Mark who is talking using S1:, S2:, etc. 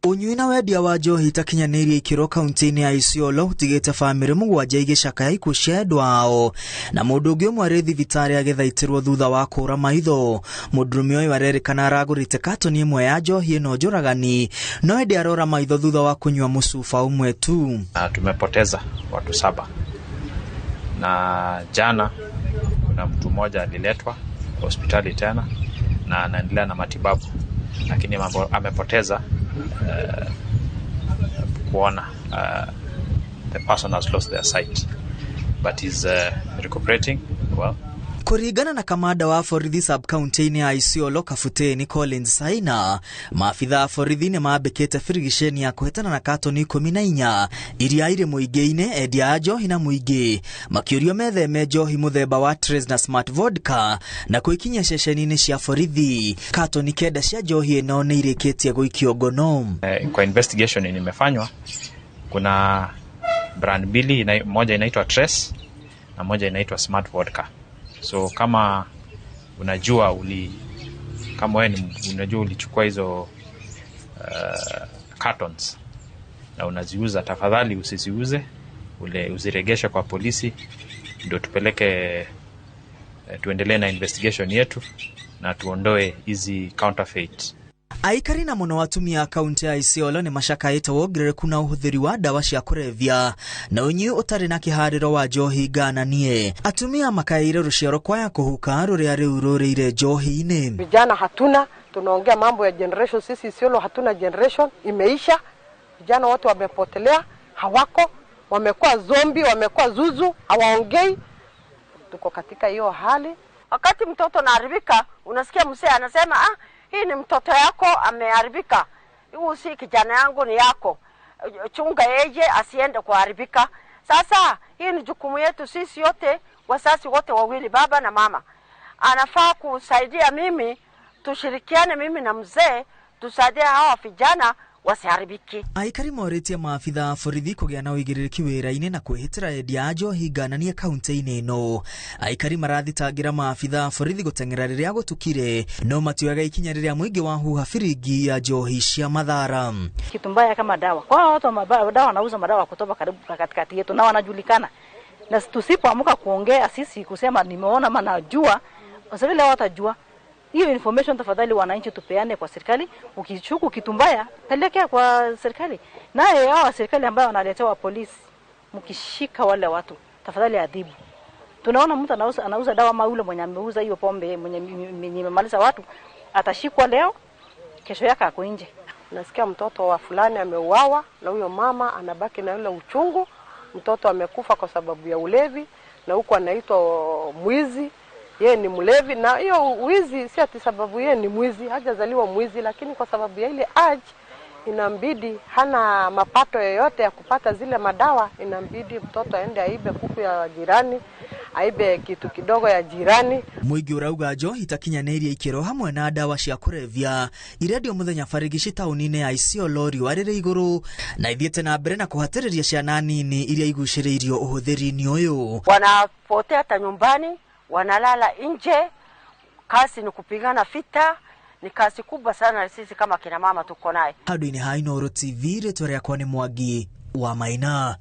S1: Ũnyui na wendia wa njohi itakinyanĩirie ikĩro kaunti-inĩ ya Isiolo ũtigĩte bamĩrĩ mũgwanja igĩcakaya ikuũ cia endwa ao, na mũndũ ũngĩ ũmwe arĩ thibitarĩ agĩthaitĩrwo thutha wa kũra maitho. Mũndũrũme ũyũ arerĩkana aragũrĩte katoni ĩmwe ya njohi ĩno njũragani, no ĩndĩ arora maitho thutha wa kũnyua mũcuba ũmwe tu.
S2: Na tumepoteza watu 7, na jana kuna mtu mmoja aliletwa hospitali tena na anaendelea na matibabu, lakini amepoteza kuona. The person has lost their sight but is recuperating well.
S1: Kũringana na kamanda wa borithi sub-county-inĩ ya Isiolo Kabuteni Collins Saina, maabitha a borithi nĩ mambĩkĩte birigiceni ya kũhetana na katoni 14 iria irĩ mũingĩ-inĩ, endia a njohi na mũingĩ makĩũrio metheme njohi mũthemba wa Trace na Smart Vodka na kũikinyia ceceni-inĩ cia borithi. Katoni 9 cia njohi ĩno nĩ irĩkĩtie gũikio ngono.
S2: Kwa investigation yenye imefanywa, kuna brand mbili, moja inaitwa Trace na moja inaitwa Smart Vodka. So kama unajua uli, kama wewe ni, unajua ulichukua hizo cartons na unaziuza, tafadhali usiziuze, uziregeshe kwa polisi ndio tupeleke, tuendelee na investigation yetu na tuondoe hizi counterfeit.
S1: Aikari na mũno atumia a kaunti ya Isiolo nĩ macakaĩte wongerereku na ũhũthĩri wa ndawa cia kũrebia na ũnyui ũtarĩ na kĩharĩro wa njohi ngananie. Atumia makaĩire rũciaro kwaya kũhuka rũrĩa rĩu rũrĩire njohi-inĩ.
S3: Vijana hatuna, tunaongea mambo ya generation. Sisi Isiolo hatuna generation, imeisha. Vijana wote wamepotelea, hawako, wamekuwa zombi, wamekuwa zuzu, hawaongei. Tuko katika hiyo hali.
S4: Wakati mtoto anaharibika, unasikia mzee anasema, hii ni mtoto yako ameharibika, huu si kijana yangu, ni yako, chunga yeye asiende kuharibika. Sasa hii ni jukumu yetu sisi wote, wazazi wote wawili, baba na mama. Anafaa kusaidia mimi, tushirikiane mimi na mzee, tusaidie hawa vijana wasiharibiki.
S1: Aikari morĩtie maabitha a borithi kũgĩa na ũigĩrĩrĩki wĩra-inĩ na kwĩhĩtĩra endia a njohi ngananie kaunti-inĩ ĩno. Aikari marathitangĩra maabitha a borithi gũteng'era rĩrĩa gũtukire, no matioyaga ikinya rĩrĩa mũingĩ wahuha biringi ya njohi cia mathara.
S5: Kitu mbaya kama dawa. Kwa watu wa dawa wanauza madawa kutoka karibu katikati yetu na wanajulikana. Na tusipoamka kuongea sisi kusema nimeona ama najua, kwa sababu leo watajua. Hiyo information tafadhali wananchi tupeane kwa serikali. Ukichuku kitu mbaya pelekea kwa serikali. Naye hawa serikali ambao wanaletewa polisi, mkishika wale watu tafadhali adhibu. Tunaona mtu anauza dawa ama yule mwenye ameuza hiyo pombe mwenye imemaliza watu atashikwa leo, kesho yake ako nje.
S3: Nasikia mtoto wa fulani ameuawa na huyo mama anabaki na yule uchungu, mtoto amekufa kwa sababu ya ulevi na huko anaitwa mwizi. Yeye ni mlevi, na hiyo wizi si ati sababu yeye ni mwizi, hajazaliwa mwizi, lakini kwa sababu ya ile age inambidi, hana mapato yoyote ya kupata zile madawa, inambidi mtoto aende aibe kuku ya jirani, aibe kitu kidogo ya jirani.
S1: Mũingĩ ũrauga njohi itakinyanĩirie ikĩro hamwe na ndawa cia kũrebia irendio mũthenya barigici taũni-inĩ ya Isiolo riũa rĩrĩ igũrũ, na ithiĩte na mbere na kũhatĩrĩria ciana nini iria igucĩrĩirio ũhũthĩri-inĩ ũyũ.
S4: Wanapotea hata nyumbani, wanalala nje, kazi ni kupigana vita, ni kazi kubwa sana sisi kama kina mama tuko naye.
S1: Handũ-inĩ ha Inooro TV, rĩtwa rĩakwa nĩ Mwangi wa Maina.